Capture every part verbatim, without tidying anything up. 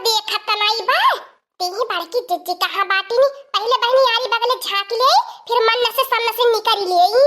देखत त नाई बा, तेही बड़की जिज्जी कहाँ बाटी नी। पहिले बहिनी आरी बगले झाँकी ले, फिर मन से सन्न से निकरी ले।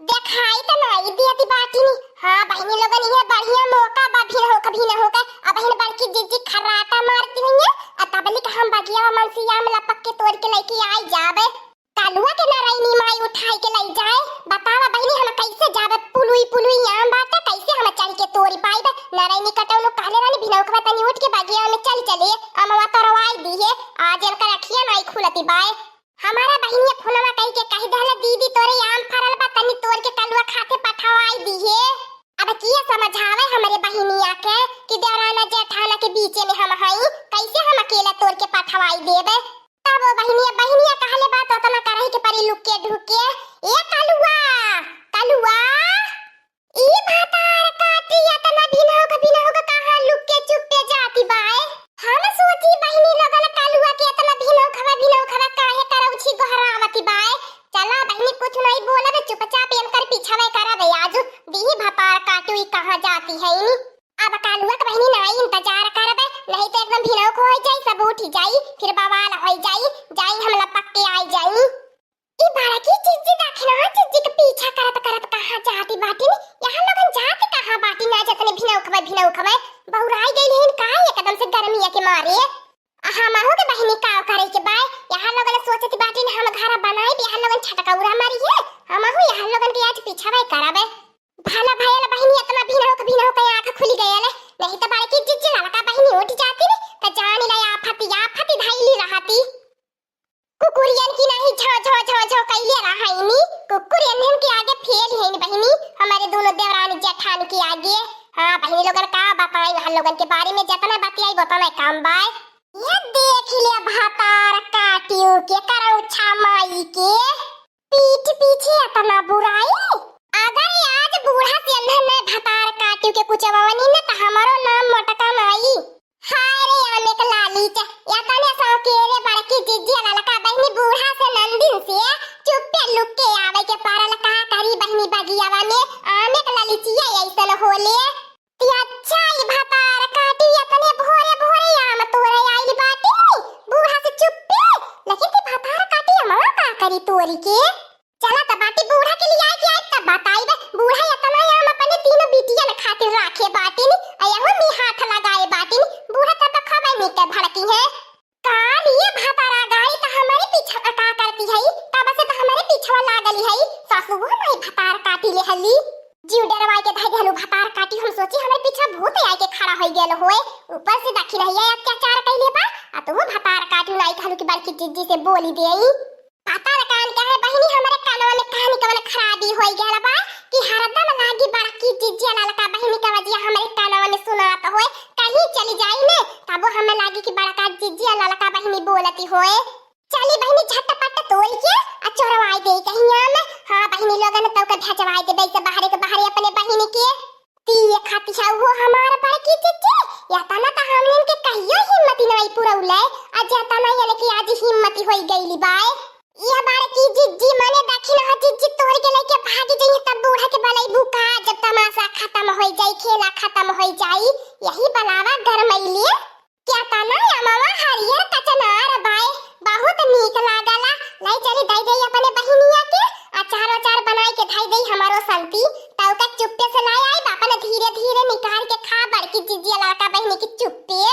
देखाई त नाई देती बाटी नी। हाँ बहिनी लोगन, ये बढ़िया मौका बा, भिनहुक भिनहुक। अबहिन बड़की जिज्जी खर्राटा मारती हुई है, आ तबलिक हम बगिया मन से आम लपक के तोड़ के लेके आई जाबे। कलुआ के नरैनी माई उठाई के लई जाए। बतावा बहिनी, हम कैसे जाबे? पुलुई पुलुई आम बाटे, कैसे हम चढ़ के तोरी पाइबे? नरैनी कटौनो कहले रहनी, भिनौकवा तनी उठ के बगिया में चल चले, अमवा तोरवाई दिहे। आज एनकर अखिया नाई खुलती बाए। हमारा बहिनिया फोनवा कई के कही देहले, "दीदी तोरे आम फरल बा, तनी तोड़ के कलुआ खाते पठवाई दिहे।" अब किया समझावे हमरे बहिनिया के कि देवराना जेठाना के बीचे में हम हई, कैसे हम अकेला तोड़ के पठवाई देबे? तब वो बहिनिया, बहिनिया कहले बात ओतना करही के परी लुके ढुके। "ए कलुआ, कलुआ, ई भतार काटी एतना भिनहुक भिनहुक कहाँ लुके चुपे जाती बाए? हम सोची बहिनी लोगन कलुआ के एतना भिनहुक हवा, भिनहुक हवा काहे करौछी गोहरावती बाए? चला बहिनी कुछ नहीं बोलब, चुपचाप एनकर पिछवे करब आजु, दीही भतार काटी ई कहाँ जाती है इनी।" अब कलुआ के बहिनी नाई इंतजार करबे, नहीं तो एकदम भिनौक होइ जाई, सब उठी जाई, फिर बवाल होइ जाई, जाई हम लपक के आई जाई। ई बड़की जिज्जी देखी ना, जिज्जी के पीछा करत करत कहाँ जाती बाटिन, यहाँ लोगन जात कहाँ बाटिन, ना जतने भिनौक में, भिनौक में बौराई गई हइन का एकदम से गर्मिया के मारे। आ हमहू के बहिनी का करे के बाय, यहाँ लोगन सोचत बाटिन हम घर बनाई, यहाँ लोगन छटकौरा मारी है, हमहू यहाँ लोगन के आज पिछवे करबे। भला भयल बहिनी, एतना भिनहुक भिनहुक आँख खुलि गयल, नहीं त बड़की जिज्जी ललका बहिनी उठि जाती न, त जानि ला आफति आफति धइली रहती। कुकुरियन की नाहीं झौ झौ झौ झौ कइले रहइनी, कुकुर एन्हन के आगे फेल हइन बहिनी, हमरे दुनो देवरानी जेठानी के आगे। हाँ बहिनी लोगन का बताई, हम लोगन के बारे में जतना बतियाई ओतना कम बाय। ये देखि ले भतार काटियो के करौछा माई के। पीठ पीछे एतना बुराई। अगर आज बूढ़ा से अंधन नहीं भतार काटियो के कुचवनी न त हमारो नाम मोटका नाई। हाय रे आमे के लालिच, एतने सौकेरे बड़की जिज्जी ललका बहिनी बूढ़ा से नंदिन से चुप्पे लुक्के आवे के परल का करी बहिनी बगियावा में आमे के लालिचिया ऐसन होले। ती अच्छा ई भतार काटी एतने भोरे भोरे आम तोरे आइल बाटी, बूढ़ा से चुप्पे, लेकिन ती भतार काटी अमवा का करी तोरी के? चला त बाटी बूढ़ा के लियाए के आई तब बताइबे, बूढ़ा एतना आम अपने तीनों बिटियन खातिर राखे बाटिन, अयहू में हाथ लगाए बाटिन, बूढ़ा तब खबे नीके भड़की है। काल ये भतारा गाई त हमरे पीछा का करती है, तब से त हमरे पीछवा लागली है, ससुओ नहीं भतार काटी ले हली। जीव डरवाई के धइ देहलू भतार काटी, हम सोची हमरे पीछा भूत आए के खड़ा होई गेल होए, ऊपर से दखिनहिया अत्याचार कइले बा, आ तू भतार काटी नाई कहलू कि बड़की जिज्जी से बोली देई। पता न कान कहे बहिनी हमरे कानवा में कहानी कवन खराबी होई गेल बा कि हरदम लागी बड़की जिज्जी ललका बहिनी का वजिया हमरे कानवा में सुनात होए, कहीं चली जाई ने तबो हमें लागी कि बड़का जिज्जी ललका बहिनी बोलती होए। चली बहिनी झटपट तोरी के आ चोरवाई दे कहिया में। हाँ बहिनी लोगन तो के भेजवाई देबे से बाहरे के बाहरे अपने बहिनी के। ती ये खाती है वो हमार बड़की जिज्जी, एतना त हमनिन के कहियो हिम्मती नाई पुरौले, आ जेतना यानी कि आज हिम्मती होई गईली बाय। ये बड़की जिज्जी मने दखिन ह जिज्जी तोड़ के लेके भागी जइहे तब बूढ़ा के बलई भूखा जब तमाशा खत्म होई जाई, खेला खत्म होई जाई, यही बलावा गरमैली। केतना अमवा हरियर कचनार बाय, बहुत नीक लागला। लाई चली दई देई अपने बहिनिया के, अचार वचार बनाई के धई देई हमारो संती। तौका चुप्पे से लाई आई, अपन धीरे धीरे निकाल के खा, बड़की जिज्जी लड़का बहिनी की चुप्पे।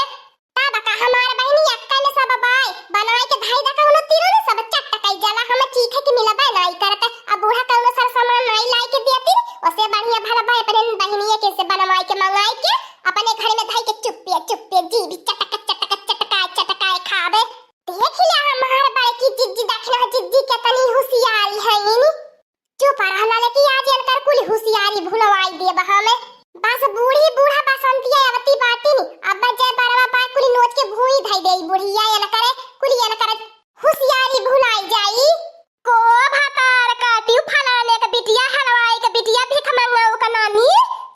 तब का हमार बहिनी अक्का में सब बाय, बनाई के धई दा कौनो तीरो ने सब चट कई जाला, हम चीखे के मिलबे नाई करत। अब बूढ़ा कौनो सर सामान नाई लाई के देती, ओसे बढ़िया भला बाय अपने बहिनिया के से बनवाई के मंगाई के अपने घर में धई के चुप्पे चुप्पे जी भी चटक चटक चटकाए चटकाए खाबे। देख लिया हमार बड़की जिज्जी, देख लो जिज्जी कितनी होशियारी है इनी। चुप रह ना लेके आज इनकर कुल होशियारी भुलवाई देब हमें। बस बूढ़ी बूढ़ा बसंतिया अवती बाटी नी, अब जय बरवा पाए कुल नोच के भूई धई देई बुढ़िया इनकरे कुल इनकर होशियारी भुलाई जाई। को भतार काटियो फलाने के बिटिया, हलवाई के बिटिया, भिख मंगाऊ का नानी,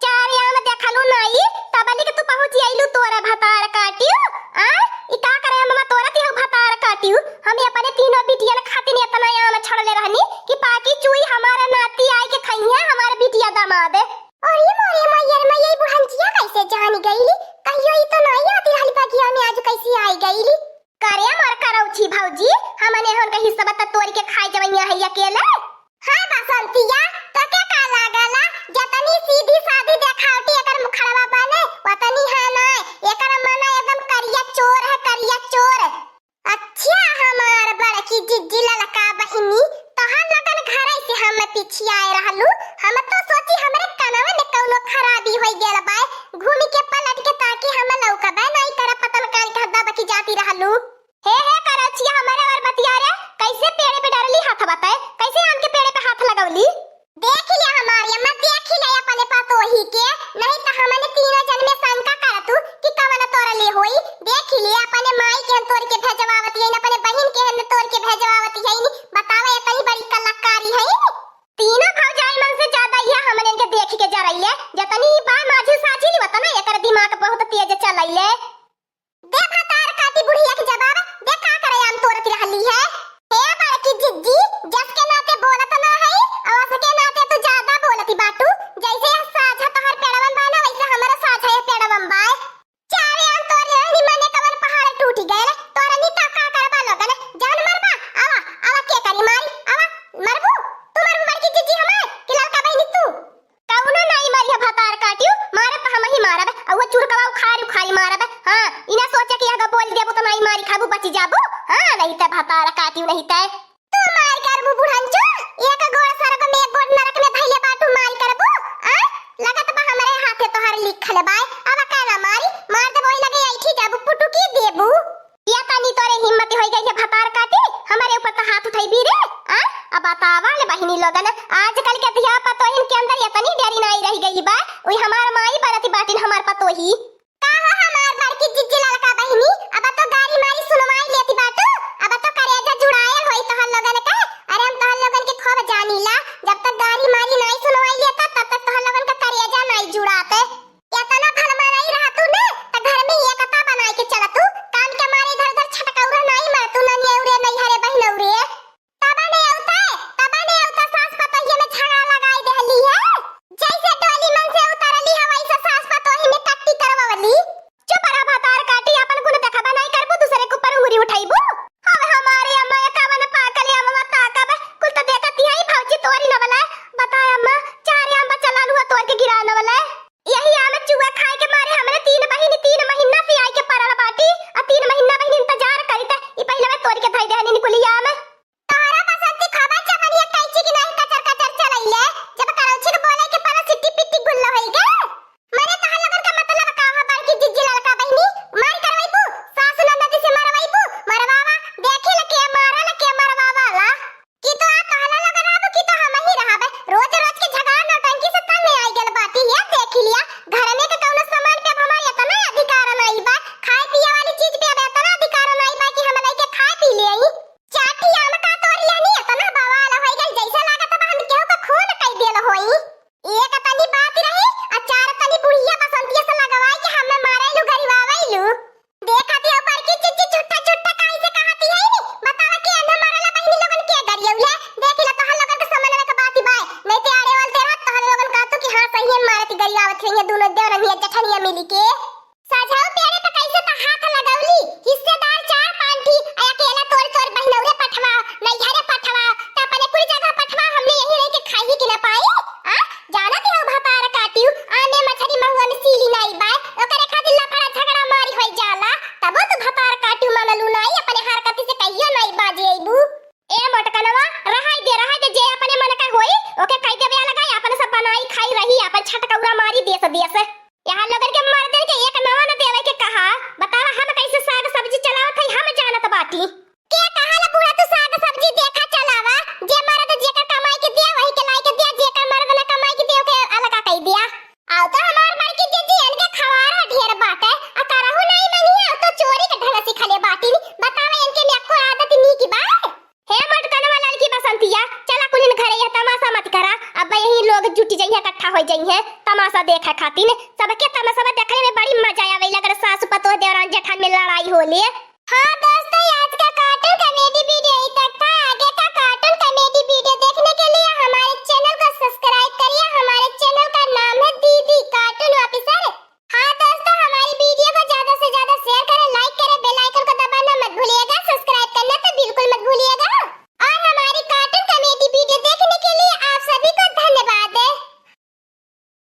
चार आम देखलू नाई, तबली के तू पहुँच आइलू तोरे भतार काटियो। आ, ई का करे हम तोरा तिहो भतार काटियो? हम अपने तीनों बिटियन खातिर इतना आम छड़ले रहनी कि पाकी चुई हमारा नाती आई के खइया हमारे बिटिया दामाद। अरे मोरे मैयर मैया, ई बुढ़ंचिया कैसे जान गईली? कहियो ई तो नाई आती रहली बगिया में, आज कैसे एहन का हिस्सा बता तोरी के खाई जवनिया है अकेले। हाँ बसंतिया, तो के का लागला? जतनी सीधी सादी देखावटी एकर मुखड़वा बने, वतनी है ना। एकर मन एकदम करिया चोर है, करिया चोर। अच्छा, हमार बड़की जिज्जी ललका बहिनी, तोहर लगन घरे से हम पिछियाए रहलू। हम तो सोची हमरे कनवा में कौनो खराबी होई गेल बाय, घूमी के पलट के ताकि हम लौकबे नाई करे, पतन कान के दबकी जाती रहलू। हे, हे, करौछिया, हमरे और बतिया रे, कैसे पेड़े पे डरली हाथ बताए, कैसे आम के पेड़े पे हाथ लगौली? देख लिया हमारी अम्मा, देख लिया अपने पतोही के, नहीं तो हमने तीनों जन में शंका करतू कि कवन तोरले होई। देख लिया अपने माई के हम तोड़ के भेजवावत हईन, अपने बहिन के हम तोड़ के भेजवावत हईन। बतावा, इतनी बड़ी कलाकारी है। तीनों भौजाई मन से ज्यादा यह हमने इनके देख के जरैले, जतनी बा माझी साझी, वतना एकर दिमाग बहुत तेज चलैले। दे भतार काटी बुढ़िया के जवाब, दे का करे आम तोरत रहली है। हे बड़की जिज्जी, जस के नाते बोलत ना है, और उसके नाते तू ज्यादा बोलती बाटू। जैसे यह साझा तोहर पेड़वन बा ना, वैसे हमारा साझा ये पेड़वन बा। चारे आम तोर रहनी मने कवन पहाड़ टूटी गयल, तोरनी ता का करबा लोगन, जान मरबा, आवा, आवा के करी मारी, आवा, मरबू, तू मरबू बड़की जिज्जी हमार, कि ललका बहिनी तू? कौनो नाई मारी है भतार काटियो, मारे तो हम ही मारब, और वो चुरकवा उखारी उखारी मारब। हाँ, इना सोचे कि अगर बोल देबू तो नाई मारी खाबू बची जाबू। हाँ, नहीं तो भतार काटियो नहीं तो। तू मार करबू बुढ़ंचो, एक गोड़ सरग में एक गोड़ नरक में धइले बाटू मार करबू। आ? लगत बा हमरे हाथे तोहर लिखल बाय। अब का ना मारी, मार देबो ओई लगे ऐठी जाबू पुटुकी देबू। या तनी तोरे हिम्मत होई गई है भतार काटी, हमारे ऊपर तो हाथ उठैबी रे। आ? अब बतावा ले बहिनी लोगन, आजकल के धिया पतोहिन के अंदर इतनी डेरी नाई रह गई बा, उई हमार माई बनती बाटिन हमार पतोही। का हो हमार बड़की जिज्जी ललका बहिनी, अब तो गारी मारी सुनवाई लेती बाटू, अब तो करेजा जुड़ायल होई तोहर लोगन का। अरे हम तोहर लोगन के खूब जानीला, जब तक गारी मारी नाई सुनवाई लेता तब तक तोहर लोगन का करेजा नाई जुड़ाते। एतना भलमनाई रहतू ने, त घर में एकता बनाई के चलतू। काम के मारे इधर उधर छटकौरा नाई मरतू, ननियौरे, नैहरे, बहिनौरे। तबा ने औते, तबा ने औते सास पतोहिया में झगड़ा लगाई देहली है। जैसे डोली मन से उतरली है, वैसे सास पतोही में कट्टी करवली। चुप रह भतार काटी, अपन गुण देखबा नाई करबू, दूसरे के ऊपर उंगली उठाइबू। अब हमारे अम्मा ये कवन पाकल अम्मा ताकब, कुल तो देखत ही है भौजी तोरी न वाला। बताए अम्मा, चारे अम्मा चलान हुआ तोर के गिरा न वाला। यही आम चुआ खाए के मारे हमरे तीन बहिन तीन महीना से आई के परल बाटी, आ तीन महीना बहिन इंतजार करी त ई पहिले में तोड़ के धई देहनी निकुली आम। तोहरा बसंती खबर चमनिया कैची की नहीं कचर कचर चलैले, जब करौछी के बोले के परा सिट्टी पिट्टी गुल्लो होई गे। मने तोहर लोगन का मतलब का हो बड़की जिज्जी ललका बहिनी, मार करवैबू, सासु ननद से मरवैबू, मरवावा, देखी ल के मारल के मरवावा ला। कि तो आ तोहला लग रहब कि तो हम ही रहब। रोज रोज के झगड़ा नौटंकी से तंग आई गल बाटी। ये देख लिया, घर में के कौनो सामान पे अब हमार इतना अधिकार नहीं बा, खाए पिए वाली चीज पे अब इतना अधिकार नहीं बा कि हम लइके खाए पी ले आई। चाटी आम का तोड़ लेनी, इतना बवाल हो गल, जैसे लागत बा हम केहू का खून कई देल होई। एक तनी बात रही, आ चार तनी बुढ़िया बसंतिया से लगवाई के हमें मारे लू, गरिवावे लू। देखा दिया ऊपर की चिच्ची झूठा झूठा काहे से कहती है नी? बतावा के अन्ना मारला बहिनी लोगन के गरियौले? देख ला तोहर लोगन के समझ में के बात ही बाय। नहीं ते आड़े वालते रहत तोहर लोगन कहतू कि हाँ सही है मारती गरियावत रही है दोनों देवरनिया जठनिया मिली के। साझाऊ पेड़े पे कैसे तो हाथ लगौली? हिस्सेदार चार पांठी, आ अकेला तोड़ तोड़ बहिनौरे पठवा, नैहरे पठवा, त अपने कुल जगह पठवा, हमने यही रह के खाई कि ना पाई? आ? जानत हो भतार काटियो, आने मछरी महुआ में सीली नाई बाय, ओकरे खातिर लफड़ा झगड़ा मारी होई जाला, तबो तू भतार काटियो मानलू नाई, अपने हरकती से कहियो नाई बाजे अइबू। ए मोटकनवा, रहाई दे, रहाई दे, जे अपने मन का होई, ओके कह देवे अलगा, अपन सब बनाई खाई रही, अपन छटकौरा मारी देस देस। यहाँ लोगन के मर्दन के एक नवा न देवे के कहा, बतावा हम कैसे साग सब्जी चलावत हई, हम जानत बाटी। के कहाला बूढ़ा तू साग सब्जी देखा चलावा, जे मर्द जेकर कमाई के दिया वही के लाई के दिया, जेकर मर्द न कमाई के दिया ओके अलगा कई दिया। आओ तो हमार बड़की जिज्जी इनके खवारा ढेर बाटे, आ करहु नहीं मनिया तो चोरी के ढंग सिखले बाटी। बतावा इनके में एको आदत नीक बा? हे मोटकनवा लड़की बसंतिया, चला कुलिन घरे यह तमाशा मत करा। अब यही लोग जुट जइहे, इकट्ठा हो जइहे तमाशा देखे खातिर। सबके तमाशा देखले में बड़ी मजा आवे, अगर सासु पतोह देवरान जेठान में लड़ाई होले। हाँ, दे